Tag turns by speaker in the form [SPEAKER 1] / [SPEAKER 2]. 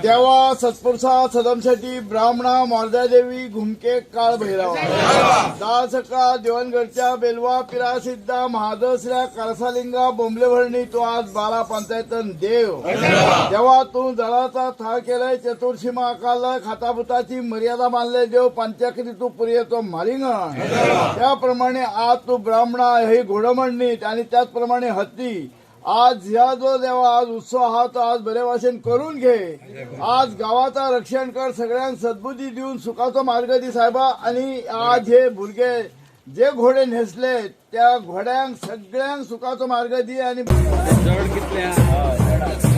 [SPEAKER 1] देवा सत्पुरुषा सदमसाठी ब्राह्मणा मोरजादेवी घुमके काळ भैरवा दाळ सकाळ देवणगडच्या बेलवा पिरासिद्धा महादसऱ्या कारसालिंगा बोंबलेभरणी तो आज बारा पंचायतन देव. देवा तू जळाचा थाळ केलाय, चतुर्शीमा आकारलाय, खाताभूताची मर्यादा मानले देव, पंचाकरी तू पुरी तो मारिंगण. त्याप्रमाणे आज तू ब्राह्मणा हे घोडमंडणीत आणि त्याचप्रमाणे हत्ती आज ह्या जो देवा आज उत्सव हा तो आज बरे भाशेन करून घे. आज गावाचा रक्षण कर, सगळ्यांना सद्बुद्धी देऊन सुखाचा मार्ग दी साहेबा. आणि आज हे भुरगे जे घोडे न्हेसले त्या घोड्यांक सगळ्यांक सुखाचो मार्ग दी आणि
[SPEAKER 2] जड कितले.